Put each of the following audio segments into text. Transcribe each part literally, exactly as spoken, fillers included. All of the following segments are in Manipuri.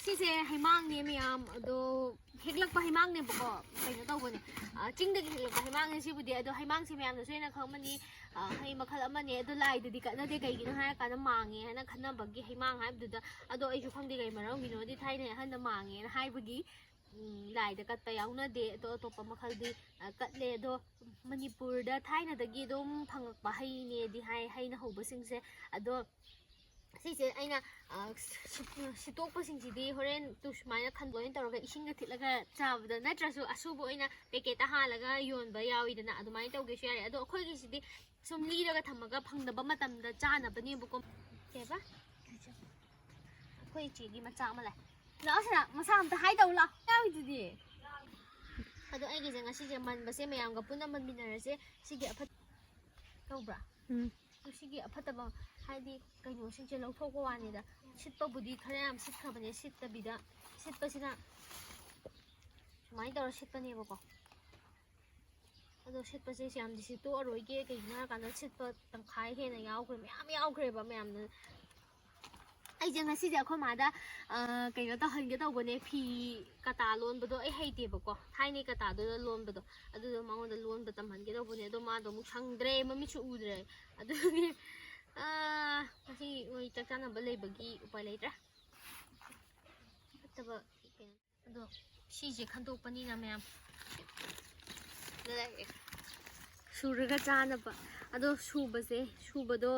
ꯁꯤꯁꯦ ꯍꯩꯃꯥꯡꯅꯦ ꯃꯌꯥꯝ, ꯑꯗꯣ ꯍꯦꯛꯂꯛꯄ ꯍꯩꯃꯥꯡꯅꯦꯕꯀꯣ, ꯀꯩꯅꯣ ꯇꯧꯕꯅꯦ, ꯑ, ꯆꯤꯡꯗꯒꯤ ꯍꯦꯛꯂꯛꯄ ꯍꯩꯃꯥꯡꯅꯦ ꯁꯤꯕꯨꯗꯤ꯫ ꯑꯗꯣ ꯍꯩꯃꯥꯡꯁꯦ ꯃꯌꯥꯝꯅꯁꯨ ꯍꯦꯟꯅ ꯈꯪꯉꯝꯃꯅꯤ, ꯑ, ꯍꯩ ꯃꯈꯜ ꯑꯃꯅꯦ꯫ ꯑꯗꯣ ꯂꯥꯏꯗꯗꯤ ꯀꯠꯅꯗꯦ, ꯀꯩꯒꯤꯅꯣ ꯍꯥꯏꯔꯀꯥꯟꯗ ꯃꯥꯡꯉꯦ ꯍꯥꯏꯅ ꯈꯟꯅꯕꯒꯤ ꯍꯩꯃꯥꯡ ꯍꯥꯏꯕꯗꯨꯗ꯫ ꯑꯗꯣ ꯑꯩꯁꯨ ꯈꯪꯗꯦ ꯀꯩ ꯃꯔꯝꯒꯤꯅꯣꯗꯤ, ꯊꯥꯏꯅ ꯑꯍꯟꯅ ꯃꯥꯡꯉꯦꯅ ꯍꯥꯏꯕꯒꯤ, ꯎꯝ, ꯂꯥꯏꯗ ꯀꯠꯄ ꯌꯥꯎꯅꯗꯦ꯫ ꯑꯗꯣ ꯑꯇꯣꯞꯄ ꯃꯈꯜꯗꯤ, ꯑ, ꯀꯠꯂꯦ꯫ ꯑꯗꯣ ꯃꯅꯤꯄꯨꯔꯗ ꯊꯥꯏꯅꯗꯒꯤ ꯑꯗꯨꯝ ꯐꯪꯉꯛꯄ ꯍꯩꯅꯦꯗꯤ ꯍꯥꯏ, ꯍꯩꯅ ꯍꯧꯕꯁꯤꯡꯁꯦ꯫ ꯑꯗꯣ ꯁꯤꯁꯦ ꯑꯩꯅ, ꯑ, ꯁꯤ-, ꯁꯤꯠꯇꯣꯛꯄꯁꯤꯡꯁꯤꯗꯤ ꯍꯣꯔꯦꯟ ꯇꯨ ꯁꯨꯃꯥꯏꯅ ꯈꯟꯗꯣꯛ ꯑꯣꯏꯅ ꯇꯧꯔꯒ ꯏꯁꯤꯡꯗ ꯊꯤꯠꯂꯒ ꯆꯥꯕꯗ, ꯅꯠꯇ꯭ꯔꯁꯨ ꯑꯁꯨꯕ ꯑꯣꯏꯅ ꯄꯦꯀꯦꯠꯇ ꯍꯥꯜꯂꯒ ꯌꯣꯟꯕ ꯌꯥꯎꯋꯤꯗꯅ, ꯑꯗꯨꯃꯥꯏꯅ ꯇꯧꯒꯦꯁꯨ ꯌꯥꯔꯦ꯫ ꯑꯗꯣ ꯑꯩꯈꯣꯏꯒꯤꯁꯤꯗꯤ ꯁꯨꯝ ꯂꯤꯔꯒ ꯊꯝꯃꯒ ꯐꯪꯗꯕ ꯃꯇꯝꯗ ꯆꯥꯅꯕꯅꯦꯕꯀꯣ꯫ ꯀꯩꯕ? ꯑꯩꯈꯣꯏ ꯏꯆꯦꯒꯤ ꯃꯆꯥ ꯑꯃ ꯂꯩ꯫ ꯂꯥꯛꯑꯣ ꯁꯤꯗ, ꯃꯁꯥ ꯑꯝꯇ ꯍꯥꯏꯗꯧ ꯂꯥꯛꯑꯣ꯫ ꯌꯥꯎꯔꯤꯗꯨꯗꯤ꯫ ꯑꯗꯣ ꯑꯩꯒꯤꯁꯦ ꯉꯁꯤꯁꯦ ꯃꯟꯕꯁꯦ ꯃꯌꯥꯝꯒ ꯄꯨꯟꯅ ꯃꯟꯃꯤꯟꯅꯔꯁꯦ꯫ ꯁꯤꯒꯤ ꯑꯐꯠ-, ꯇꯧꯕ꯭ꯔꯥ? ꯎꯝ꯫ ꯑꯗꯣ ꯁꯤꯒꯤ ꯑꯐꯠꯇꯕ ꯍꯥꯏꯗꯤ ꯀꯩꯅꯣꯁꯤꯡꯁꯦ ꯂꯧꯊꯣꯛꯄ ꯋꯥꯅꯤꯗ꯫ ꯁꯤꯠꯄꯕꯨꯗꯤ ꯈꯔ ꯌꯥꯝ ꯁꯤꯠꯈ꯭ꯔꯕꯅꯦ꯫ ꯁꯤꯠꯇꯕꯤꯗ, ꯁꯤꯠꯄꯁꯤꯅ ꯁꯨꯃꯥꯏꯅ ꯇꯧꯔ ꯁꯤꯠꯄꯅꯦꯕꯀꯣ꯫ ꯑꯗꯣ ꯁꯤꯠꯄꯁꯦ ꯌꯥꯝꯗꯤ ꯁꯤꯠꯇꯣꯛꯑꯔꯣꯏꯒꯦ, ꯀꯩꯒꯤꯅꯣ ꯍꯥꯏꯔꯀꯥꯟꯗ ꯁꯤꯠꯄ ꯇꯪꯈꯥꯏ ꯍꯦꯟꯅ ꯌꯥꯎꯈ꯭ꯔꯦ, ꯃꯌꯥꯝ ꯌꯥꯎꯈ꯭ꯔꯦꯕ꯫ ꯃꯌꯥꯝꯅ, ꯑꯩꯁꯦ ꯉꯁꯤꯁꯦ ꯑꯩꯈꯣꯏ ꯃꯥꯗ, ꯑ, ꯀꯩꯅꯣ ꯇꯧꯍꯟꯒꯦ ꯇꯧꯕꯅꯦ, ꯐꯤ ꯀꯇꯥ ꯂꯣꯟꯕꯗꯣ ꯑꯩ ꯍꯩꯇꯦꯕꯀꯣ, ꯊꯥꯏꯅꯩ ꯀꯇꯥꯗꯨꯗ ꯂꯣꯟꯕꯗꯣ, ꯑꯗꯨꯗꯣ ꯃꯉꯣꯟꯗ ꯂꯣꯟꯕ ꯇꯝꯍꯟꯒꯦ ꯇꯧꯕꯅꯦ꯫ ꯑꯗꯣ ꯃꯥꯗꯣ ꯑꯃꯨꯛ ꯁꯪꯗ꯭ꯔꯦ, ꯃꯃꯤꯠꯁꯨ ꯎꯗ꯭ꯔꯦ꯫ ꯑꯗꯨꯒꯤ, ꯑ, ꯉꯁꯤ ꯃꯣꯏ ꯆꯥꯛ ꯆꯥꯅꯕ ꯂꯩꯕꯒꯤ ꯎꯄꯥꯏ ꯂꯩꯇ꯭ꯔꯦ꯫ ꯐꯠꯇꯕ ꯀꯩꯅꯣ꯫ ꯑꯗꯣ ꯁꯤꯁꯦ ꯈꯟꯗꯣꯛꯄꯅꯤꯅ ꯃꯌꯥꯝ ꯁꯨꯔꯒ ꯆꯥꯅꯕ꯫ ꯑꯗꯣ ꯁꯨꯕꯁꯦ, ꯁꯨꯕꯗꯣ,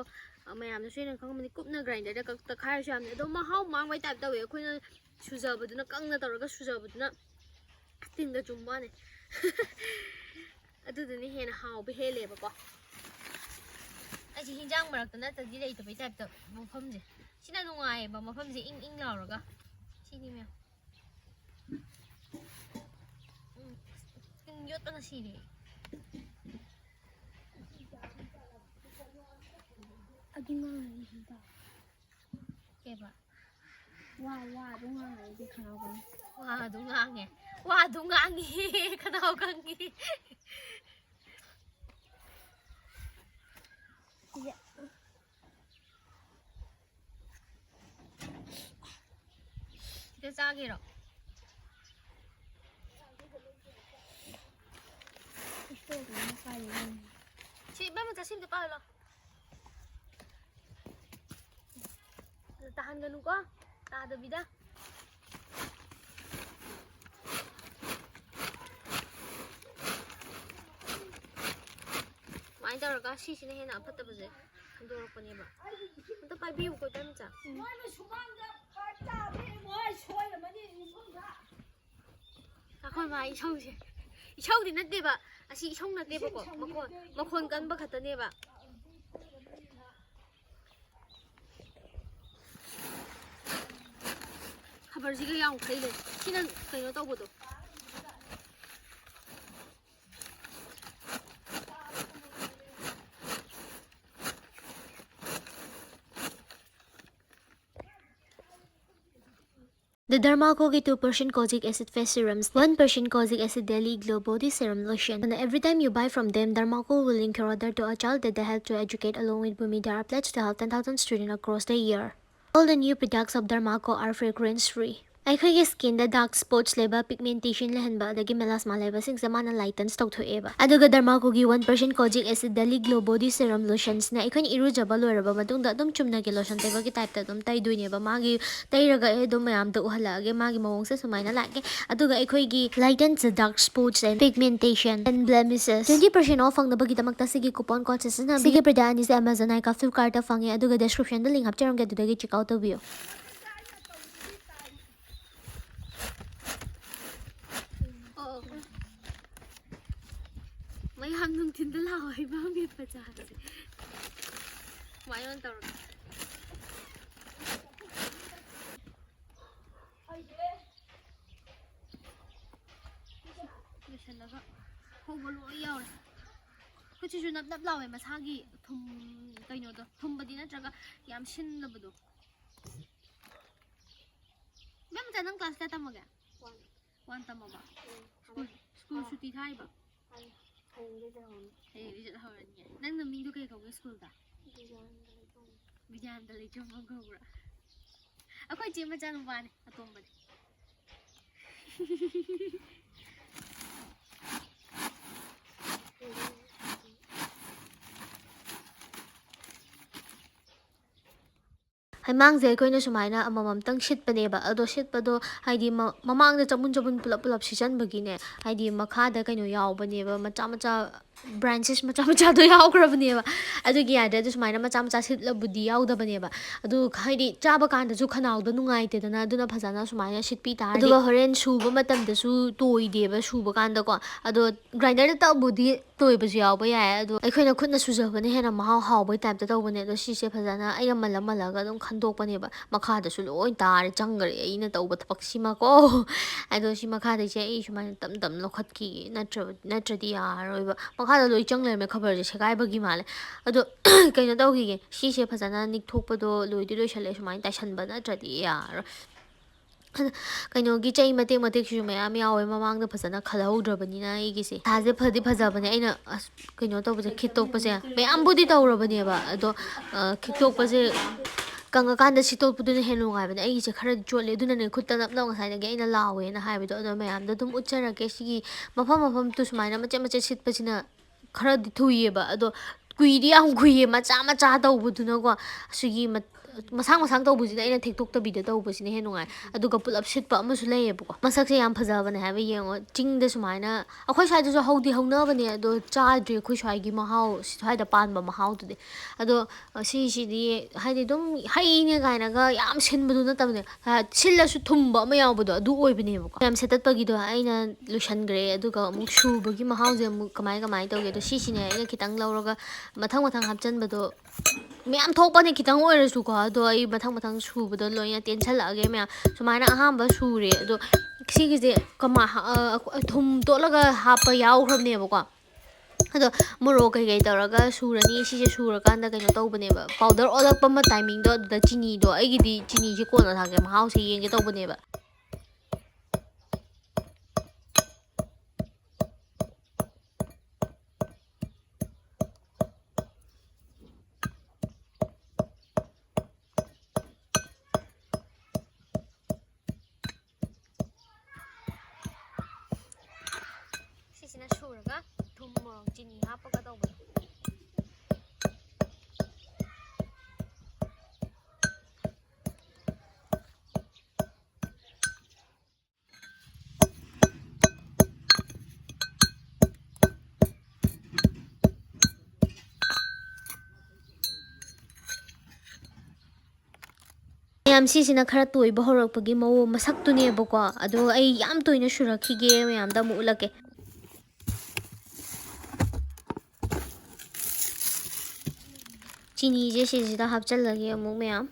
ꯑ, ꯃꯌꯥꯝꯅꯁꯨ ꯍꯦꯟꯅ ꯈꯪꯉꯝꯃꯅꯤ, ꯀꯨꯞꯅ ꯒ꯭ꯔꯥꯏꯟꯗꯔꯗ ꯀꯛ-, ꯇꯛꯈꯥꯏꯔꯁꯨ ꯌꯥꯝꯅꯤ꯫ ꯑꯗꯣ ꯃꯍꯥꯎ ꯃꯥꯡꯕꯩ ꯇꯥꯏꯞ ꯇꯧꯋꯦ꯫ ꯑꯩꯈꯣꯏꯅ ꯁꯨꯖꯕꯗꯨꯅ, ꯀꯪꯅ ꯇꯧꯔꯒ ꯁꯨꯖꯕꯗꯨꯅ ꯇꯤꯟꯒ ꯆꯨꯝꯕ ꯋꯥꯅꯤ꯫ ꯑꯗꯨꯗꯨꯅ ꯍꯦꯟꯅ ꯍꯥꯎꯕ ꯍꯦꯜꯂꯦꯕꯀꯣ꯫ ꯑꯩꯁꯦ ꯍꯤꯟꯖꯥꯡ ꯃꯔꯛꯇ ꯅꯠꯇ꯭ꯔꯗꯤ ꯂꯩꯇꯕꯩ ꯇꯥꯏꯞꯇ ꯃꯐꯝꯁꯦ꯫ ꯁꯤꯅ ꯅꯨꯡꯉꯥꯏꯌꯦꯕ, ꯃꯐꯝꯁꯦ ꯏꯪ ꯏꯪ ꯂꯥꯎꯔꯒ꯫ ꯁꯤꯅꯤ ꯃꯌꯥꯝ꯫ ꯎꯝ, ꯇꯤꯟ ꯌꯣꯠꯄꯅ ꯁꯤꯔꯦ꯫ ꯑꯗꯨ ꯉꯥꯡꯉꯤ ꯍꯟꯗꯛ꯫ ꯀꯩꯕ? ꯋꯥ, ꯋꯥ ꯑꯗꯨꯝ ꯉꯥꯡꯉꯤ, ꯑꯩꯗꯤ ꯈꯅꯥꯎ ꯀꯪꯉꯤ꯫ ꯋꯥ ꯑꯗꯨꯝ ꯉꯥꯡꯉꯦ꯫ ꯋꯥ ꯑꯗꯨꯝ ꯉꯥꯡꯉꯤ꯫ ꯈꯅꯥꯎ ꯀꯪꯉꯤ꯫ ꯁꯤꯁꯦ꯫ ꯁꯤꯗ ꯆꯥꯒꯦꯔꯣ? ꯁꯤ ꯏꯕꯦꯝꯃ, ꯆꯠꯁꯤꯝꯗ ꯄꯥꯏꯔꯣ꯫ ꯑꯗꯨ ꯇꯥꯍꯟꯒꯅꯨꯀꯣ, ꯇꯥꯗꯕꯤꯗ꯫ ꯁꯨꯃꯥꯏꯅ ꯇꯧꯔꯒ ꯁꯤꯁꯤꯅ ꯍꯦꯟꯅ ꯑꯐꯠꯇꯕꯁꯦ ꯈꯟꯗꯣꯔꯛꯄꯅꯦꯕ꯫ ꯑꯝꯇ ꯄꯥꯏꯕꯤꯌꯨꯀꯣ, ꯏꯇꯩꯃꯆꯥ꯫ ꯅꯣꯏꯅ ꯁꯨꯃꯥꯡꯗ ꯐꯔꯛ ꯇꯥꯕ ꯌꯦꯡꯉꯣ, ꯑꯩ ꯁꯣꯏꯔꯝꯃꯅꯤ ꯌꯨꯝꯐꯝꯗ꯫ ꯑꯩꯈꯣꯏ ꯃꯥ ꯏꯁꯧꯁꯦ, ꯏꯁꯧꯗꯤ ꯅꯠꯇꯦꯕ, ꯑꯁꯤ ꯏꯁꯧ ꯅꯠꯇꯦꯕꯀꯣ, ꯃꯈꯣꯟ, ꯃꯈꯣꯟ ꯀꯟꯕ ꯈꯛꯇꯅꯦꯕ꯫ ꯈꯕꯔꯁꯤꯒ ꯌꯥꯝ ꯈꯩ ꯂꯩ꯫ ꯁꯤꯅ ꯀꯩꯅꯣ ꯇꯧꯕꯗꯣ꯫ The Dermaco-ꯒꯤ two percent Kojic Acid Face Serums, one percent Kojic Acid Daily Glow Body Serum Lotion. And every time you buy from them, Dermaco will link your order to a child that they help to educate along with Bhumida, a pledge to help ten thousand students across the year. All the new products of Dermaco are fragrance free. ꯑꯩꯈꯣꯏꯒꯤ skin-ꯗ dark spots ꯂꯩꯕ, pigmentation ꯂꯩꯍꯟꯕ, ꯑꯗꯒꯤ melasma ꯂꯩꯕꯁꯤꯡꯁꯦ ꯃꯥꯅ lightens ꯇꯧꯊꯣꯛꯑꯦꯕ꯫ ꯑꯗꯨꯒ Dermaco-ꯒꯤ one percent Kojic Acid Daily Glow Body Serum Lotions-ꯅ ꯑꯩꯈꯣꯏꯅ ꯏꯔꯨꯖꯕ ꯂꯣꯏꯔꯕ ꯃꯇꯨꯡꯗ ꯑꯗꯨꯝ ꯆꯨꯝꯅꯒꯤ lotion ꯇꯩꯕꯒꯤ type-ꯇ ꯑꯗꯨꯝ ꯇꯩꯗꯣꯏꯅꯦꯕ꯫ ꯃꯥꯒꯤ ꯇꯩꯔꯒ ꯑꯩ ꯑꯗꯨꯝ ꯃꯌꯥꯝꯗ ꯎꯍꯜꯂꯛꯑꯒꯦ, ꯃꯥꯒꯤ ꯃꯑꯣꯡꯁꯦ ꯁꯨꯃꯥꯏꯅ ꯂꯥꯛꯑꯦ꯫ ꯑꯗꯨꯒ ꯑꯩꯈꯣꯏꯒꯤ lightens the dark spots and pigmentation and blemishes꯫ Twenty percent off ꯐꯪꯅꯕꯒꯤꯗꯃꯛꯇ ꯁꯤꯒꯤ coupon code-ꯁꯦ ꯁꯤꯖꯤꯟꯅꯕꯤꯌꯨ꯫ ꯁꯤꯒꯤ product ꯑꯅꯤꯁꯦ Amazon, Nykaa, Flipkart-ꯇ ꯐꯪꯉꯦ, ꯑꯗꯨꯒ description-ꯗ link ꯍꯥꯞꯆꯔꯝꯒꯦ, ꯑꯗꯨꯗꯒꯤ check out ꯇꯧꯕꯤꯌꯨ꯫ ꯑꯣ꯫ ꯃꯌꯥꯝ ꯅꯨꯡꯊꯤꯟꯗ ꯂꯥꯛꯑꯣ, ꯍꯩꯕꯥ ꯃꯦꯠꯄ ꯆꯥꯁꯦ꯫ ꯁꯨꯃꯥꯏꯅ ꯑꯣꯏꯅ ꯇꯧꯔꯒꯦ꯫ ꯂꯣꯏꯁꯤꯜꯂꯒ ꯍꯧꯕ ꯂꯣꯏ ꯌꯥꯎꯔꯦ꯫ ꯈꯨꯠꯁꯤꯁꯨ ꯅꯞ ꯅꯞ ꯂꯥꯎꯋꯦ ꯃꯁꯥꯒꯤ ꯊꯨꯝ, ꯀꯩꯅꯣꯗꯣ, ꯊꯨꯝꯕꯗꯤ ꯅꯠꯇ꯭ꯔꯒ ꯌꯥꯝ ꯁꯤꯟꯗꯕꯗꯣ꯫ ꯏꯕꯦꯝꯆꯥ, ꯅꯪ class ꯀꯌꯥ ꯇꯝꯃꯒꯦ? One꯫ One ꯇꯝꯃꯕ? ꯎꯝ꯫ School, school ꯑꯥ꯫ ꯁꯨꯇꯤ ꯊꯥꯏꯕ? ꯍꯌꯦꯡ, ꯍꯌꯦꯡꯗꯩ ꯆꯠꯍꯧꯔꯅꯤ꯫ ꯍꯌꯦꯡꯗꯩ ꯆꯠꯍꯧꯔꯅꯤ꯫ ꯅꯪ ꯅꯃꯤꯡꯗꯣ ꯀꯩ ꯀꯧꯒꯦ school-ꯗ? ꯕꯤꯗ꯭ꯌꯥꯅꯟꯗ ꯂꯩꯇꯣꯡ꯫ ꯕꯤꯗ꯭ꯌꯥꯅꯟꯗ ꯂꯩꯇꯣꯡꯕꯝ ꯀꯧꯕ꯭ꯔꯥ? ꯑꯩꯈꯣꯏ ꯆꯦ ꯃꯆꯥꯅꯨꯄꯥꯅꯦ ꯑꯇꯣꯝꯕꯗꯤ꯫ ꯍꯩꯃꯥꯡꯁꯦ ꯑꯩꯈꯣꯏꯅ ꯁꯨꯃꯥꯏꯅ ꯑꯃꯃꯝꯇꯪ ꯁꯤꯠꯄꯅꯦꯕ꯫ ꯑꯗꯣ ꯁꯤꯠꯄꯗꯣ ꯍꯥꯏꯗꯤ ꯃ-, ꯃꯃꯥꯡꯗ ꯆꯕꯨꯟ ꯆꯕꯨꯟ ꯄꯨꯂꯞ ꯄꯨꯂꯞ ꯁꯤꯠꯆꯟꯕꯒꯤꯅꯦ, ꯍꯥꯏꯗꯤ ꯃꯈꯥꯗ ꯀꯩꯅꯣ ꯌꯥꯎꯕꯅꯦꯕ, ꯃꯆꯥ ꯃꯆꯥ branches ꯃꯆꯥ ꯃꯆꯥꯗꯣ ꯌꯥꯎꯈ꯭ꯔꯕꯅꯦꯕ꯫ ꯑꯗꯨꯒꯤ ꯌꯥꯗ꯭ꯔꯦ꯫ ꯑꯗꯨ ꯁꯨꯃꯥꯏꯅ ꯃꯆꯥ ꯃꯆꯥ ꯁꯤꯠꯂꯕꯨꯗꯤ ꯌꯥꯎꯗꯕꯅꯦꯕ꯫ ꯑꯗꯨ ꯍꯥꯏꯗꯤ ꯆꯥꯕ ꯀꯥꯟꯗꯁꯨ ꯈꯅꯥꯎꯗꯣ ꯅꯨꯡꯉꯥꯏꯇꯦꯗꯅ, ꯑꯗꯨꯅ ꯐꯖꯅ ꯁꯨꯃꯥꯏꯅ ꯁꯤꯠꯄꯤ ꯇꯥꯔꯗꯤ꯫ ꯑꯗꯨꯒ ꯍꯣꯔꯦꯟ ꯁꯨꯕ ꯃꯇꯝꯗꯁꯨ ꯇꯣꯏꯗꯦꯕ ꯁꯨꯕ ꯀꯥꯟꯗꯀꯣ꯫ ꯑꯗꯣ grinderꯗ ꯇꯛꯑꯕꯨꯗꯤ ꯇꯣꯏꯕꯁꯨ ꯌꯥꯎꯕ ꯌꯥꯏ, ꯑꯗꯣ ꯑꯩꯈꯣꯏꯅ ꯈꯨꯠꯅ ꯁꯨꯖꯕꯅ ꯍꯦꯟꯅ ꯃꯍꯥꯎ ꯍꯥꯎꯕꯩ typeꯇ ꯇꯧꯕꯅꯦ꯫ ꯑꯗꯣ ꯁꯤꯁꯦ ꯐꯖꯅ ꯑꯩꯅ ꯃꯜꯂ ꯃꯜꯂꯒ ꯑꯗꯨꯝ ꯈꯟꯗꯣꯛꯄꯅꯦꯕ꯫ ꯃꯈꯥꯗꯁꯨ ꯂꯣꯏ ꯇꯥꯔꯦ, ꯆꯪꯈ꯭ꯔꯦ ꯑꯩꯅ ꯇꯧꯕ ꯊꯕꯛꯁꯤꯃꯀꯣ꯫ ꯑꯗꯣ ꯁꯤ ꯃꯈꯥꯗꯩꯁꯦ ꯑꯩ ꯁꯨꯃꯥꯏꯅ ꯇꯞ ꯇꯞꯅ ꯂꯧꯈꯠꯈꯤꯒꯦ, ꯅꯠꯇ꯭ꯔꯕ-, ꯅꯠꯇ꯭ꯔꯗꯤ ꯌꯥꯔꯔꯣꯏꯕ꯫ ꯃꯈꯥꯗ ꯂꯣꯏ ꯆꯪ ꯂꯩꯔꯝꯃꯦ, ꯈꯕꯔꯁꯦ ꯁꯦꯒꯥꯏꯕꯒꯤ ꯃꯥꯜꯂꯦ꯫ ꯑꯗꯣ ꯀꯩꯅꯣ ꯇꯧꯈꯤꯒꯦ, ꯁꯤꯁꯦ ꯐꯖꯅ ꯅꯤꯛꯊꯣꯛꯄꯗꯣ ꯂꯣꯏꯗꯤ ꯂꯣꯏꯁꯜꯂꯦ, ꯁꯨꯃꯥꯏꯅ ꯇꯥꯏꯁꯟꯕ ꯅꯠꯇ꯭ꯔꯗꯤ ꯌꯥꯔꯔꯣꯏ꯫ ꯑꯗ ꯀꯩꯅꯣꯒꯤ ꯆꯩ ꯃꯇꯦꯛ ꯃꯇꯦꯛꯁꯤꯁꯨ ꯃꯌꯥꯝ ꯌꯥꯎꯋꯦ, ꯃꯃꯥꯡꯗ ꯐꯖꯅ ꯈꯜꯍꯧꯗ꯭ꯔꯕꯅꯤꯅ ꯑꯩꯒꯤꯁꯦ꯫ ꯁꯥꯁꯦ ꯐꯗꯤ ꯐꯖꯕꯅꯦ, ꯑꯩꯅ ꯑꯁ ꯀꯩꯅꯣ ꯇꯧꯕꯁꯦ, ꯈꯤꯠꯇꯣꯛꯄꯁꯦ ꯃꯌꯥꯝꯕꯨꯗꯤ ꯇꯧꯔꯕꯅꯦꯕ, ꯑꯗꯣ, ꯑ, ꯈꯤꯛꯇꯣꯛꯄꯁꯦ ꯀꯪꯉꯀꯥꯟꯗ ꯁꯤꯠꯇꯣꯛꯄꯗꯨꯅ ꯍꯦꯟꯅ ꯅꯨꯡꯉꯥꯏꯕꯅꯦ꯫ ꯑꯩꯒꯤꯁꯦ ꯈꯔ ꯆꯣꯠꯂꯦ, ꯑꯗꯨꯅꯅꯦ ꯈꯨꯠꯇ ꯅꯞ ꯅꯞ ꯉꯁꯥꯏꯗꯒꯤ ꯑꯩꯅ ꯂꯥꯎꯋꯦꯅ ꯍꯥꯏꯕꯗꯣ꯫ ꯑꯗꯣ ꯃꯌꯥꯝꯗ ꯑꯗꯨꯝ ꯎꯠꯆꯔꯛꯀꯦ, ꯁꯤꯒꯤ ꯃꯐꯝ ꯃꯐꯝꯗꯨ ꯁꯨꯃꯥꯏꯅ ꯃꯆꯦꯠ ꯃꯆꯦꯠ ꯁꯤꯠꯄꯁꯤꯅ ꯈꯔꯗꯤ ꯊꯨꯏꯌꯦꯕ, ꯑꯗꯣ ꯀꯨꯏꯗꯤ ꯌꯥꯝ ꯀꯨꯏꯌꯦ, ꯃꯆꯥ ꯃꯆꯥ ꯇꯧꯕꯗꯨꯅꯀꯣ꯫ ꯑꯁꯤꯒꯤ ꯃ-, ꯃꯁꯥꯡ ꯃꯁꯥꯡ ꯇꯧꯕꯁꯤꯗ ꯑꯩꯅ ꯊꯦꯛꯇꯣꯛꯇꯕꯤꯗ ꯇꯧꯕꯁꯤꯅ ꯍꯦꯟꯅ ꯅꯨꯡꯉꯥꯏ꯫ ꯑꯗꯨꯒ ꯄꯨꯂꯞ ꯁꯤꯠꯄ ꯑꯃꯁꯨ ꯂꯩꯌꯦꯕꯀꯣ, ꯃꯁꯛꯁꯦ ꯌꯥꯝ ꯐꯖꯕꯅꯦ ꯍꯥꯏꯕ꯫ ꯌꯦꯡꯉꯣ, ꯆꯤꯡꯗ ꯁꯨꯃꯥꯏꯅ ꯑꯩꯈꯣꯏ ꯁ꯭ꯋꯥꯏꯗꯁꯨ ꯍꯧꯗꯤ ꯍꯧꯅꯕꯅꯦ, ꯑꯗꯣ ꯆꯥꯗ꯭ꯔꯤ ꯑꯩꯈꯣꯏ ꯁ꯭ꯋꯥꯏꯒꯤ ꯃꯍꯥꯎ, ꯁ꯭ꯋꯥꯏꯗ ꯄꯥꯟꯕ ꯃꯍꯥꯎꯗꯨꯗꯤ꯫ ꯑꯗꯣ ꯁꯤꯁꯤꯗꯤ ꯍꯥꯏꯗꯤ ꯑꯗꯨꯝ ꯍꯩꯅꯦ ꯀꯥꯏꯅꯒ ꯌꯥꯝ ꯁꯤꯟꯕꯗꯨ ꯅꯠꯇꯕꯅꯦ, ꯁꯤꯜꯂꯁꯨ ꯊꯨꯝꯕ ꯑꯃ ꯌꯥꯎꯕꯗꯣ ꯑꯗꯨ ꯑꯣꯏꯕꯅꯦꯕꯀꯣ꯫ ꯌꯥꯝ ꯁꯦꯠꯇꯠꯄꯒꯤꯗꯣ ꯑꯩꯅ ꯂꯣꯏꯁꯟꯈ꯭ꯔꯦ꯫ ꯑꯗꯨꯒ ꯑꯃꯨꯛ ꯁꯨꯕꯒꯤ ꯃꯍꯥꯎꯁꯦ ꯑꯃꯨꯛ ꯀꯃꯥꯏ ꯀꯃꯥꯏꯅ ꯇꯧꯒꯦ? ꯑꯗꯣ ꯁꯤꯁꯤꯅꯦ ꯑꯩꯅ ꯈꯤꯇꯪ ꯂꯧꯔꯒ ꯃꯊꯪ ꯃꯊꯪ ꯍꯥꯞꯆꯟꯕꯗꯣ ꯃꯌꯥꯝ ꯊꯣꯛꯄꯅꯦ, ꯈꯤꯇꯪ ꯑꯣꯏꯔꯁꯨꯀꯣ꯫ ꯑꯗꯣ ꯑꯩ ꯃꯊꯪ ꯃꯊꯪ ꯁꯨꯕꯗꯣ ꯂꯣꯏꯅ ꯇꯦꯟꯁꯜꯂꯛꯑꯒꯦ ꯃꯌꯥꯝ꯫ ꯁꯨꯃꯥꯏꯅ ꯑꯍꯥꯝꯕ ꯁꯨꯔꯦ꯫ ꯑꯗꯣ ꯁꯤꯒꯤꯁꯦ ꯀꯃꯥ-, ꯑ, ꯊꯨꯝ ꯇꯣꯠꯂꯒ ꯍꯥꯞꯄ ꯌꯥꯎꯈ꯭ꯔꯕꯅꯦꯕꯀꯣ꯫ ꯑꯗꯣ ꯃꯣꯔꯣꯛ ꯀꯩꯀꯩ ꯇꯧꯔꯒ ꯁꯨꯔꯅꯤ꯫ ꯁꯤꯁꯦ ꯁꯨꯔꯀꯥꯟꯗ ꯀꯩꯅꯣ ꯇꯧꯕꯅꯦꯕ, powder ꯑꯣꯜꯂꯛꯄ ꯑꯃ timingꯗꯣ, ꯑꯗꯨꯗ ꯆꯤꯅꯤꯗꯣ, ꯑꯩꯒꯤꯗꯤ ꯆꯤꯅꯤꯁꯦ ꯀꯣꯟꯅ ꯊꯥꯛꯀꯦ, ꯃꯍꯥꯎꯁꯦ ꯌꯦꯡꯒꯦ ꯇꯧꯕꯅꯦꯕ꯫ ꯆꯤꯅꯤ ꯍꯥꯞꯄꯒ ꯇꯧꯕꯗꯣ꯫ ꯃꯌꯥꯝ, ꯁꯤꯁꯤꯅ ꯈꯔ ꯇꯣꯏꯕ ꯍꯧꯔꯛꯄꯒꯤ ꯃꯑꯣꯡ ꯃꯁꯛꯇꯨꯅꯦꯕꯀꯣ꯫ ꯑꯗꯣ ꯑꯩ ꯌꯥꯝ ꯇꯣꯏꯅ ꯁꯨꯔꯛꯈꯤꯒꯦ, ꯃꯌꯥꯝꯗ ꯑꯃꯨꯛ ꯎꯠꯂꯛꯀꯦ꯫ ꯆꯤꯅꯤꯁꯦ ꯁꯤꯁꯤꯗ ꯍꯥꯞꯆꯜꯂꯒꯦ ꯑꯃꯨꯛ, ꯃꯌꯥꯝ꯫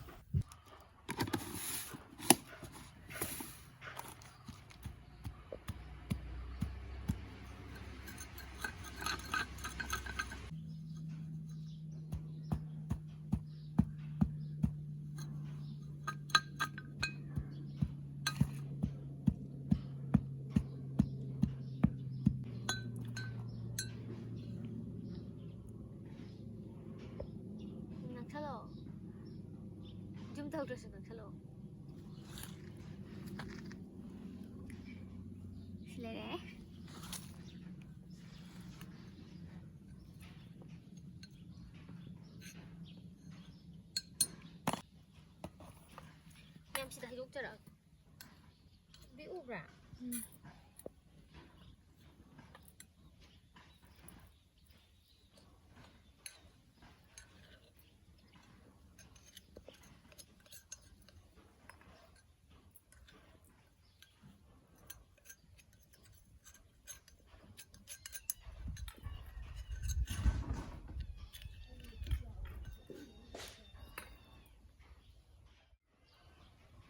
ꯅꯛꯁꯜꯂꯛꯑꯣ꯫ ꯖꯨꯝ ꯇꯧꯗ꯭ꯔꯁꯨ ꯅꯛꯁꯜꯂꯛꯑꯣ꯫ ꯁꯤ ꯂꯩꯔꯦ꯫ ꯃꯌꯥꯝ, ꯁꯤꯗ ꯍꯩꯗꯣꯛꯆꯔꯛꯑꯒꯦ꯫ ꯕꯤ ꯎꯕ꯭ꯔꯥ? ꯎꯝ꯫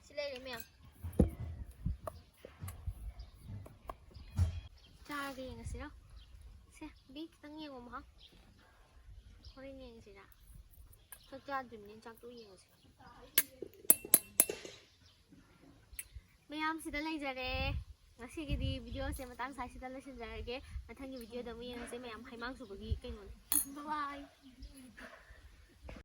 ꯁꯤ ꯂꯩꯔꯦ ꯃꯌꯥꯝ꯫ ꯆꯥꯔꯒ ꯌꯦꯡꯉꯁꯤꯔꯣ? ꯁꯦ, ꯕꯤ, ꯈꯤꯇꯪ ꯌꯦꯡꯉꯣ ꯃꯍꯥꯛ꯫ ꯍꯣꯔꯦꯟ ꯌꯦꯡꯁꯤꯔꯥ? ꯆꯥꯛ ꯆꯥꯗ꯭ꯔꯤꯕꯅꯤꯅ ꯆꯥꯛꯇꯣ ꯌꯦꯡꯉꯁꯤ꯫ ꯃꯌꯥꯝ, ꯁꯤꯗ ꯂꯩꯖꯔꯦ꯫ ꯉꯁꯤꯒꯤꯗꯤ ꯚꯤꯗꯤꯑꯣꯁꯦ ꯃꯇꯥꯡ ꯁ꯭ꯋꯥꯏꯁꯤꯗ ꯂꯣꯏꯁꯤꯟꯖꯔꯒꯦ꯫ ꯃꯊꯪꯒꯤ ꯚꯤꯗꯤꯑꯣꯗ ꯑꯃꯨꯛ ꯌꯦꯡꯉꯁꯦ ꯃꯌꯥꯝ꯫ ꯍꯩꯃꯥꯡ ꯁꯨꯕꯒꯤ ꯀꯩꯅꯣꯅꯦ꯫ Bye bye꯫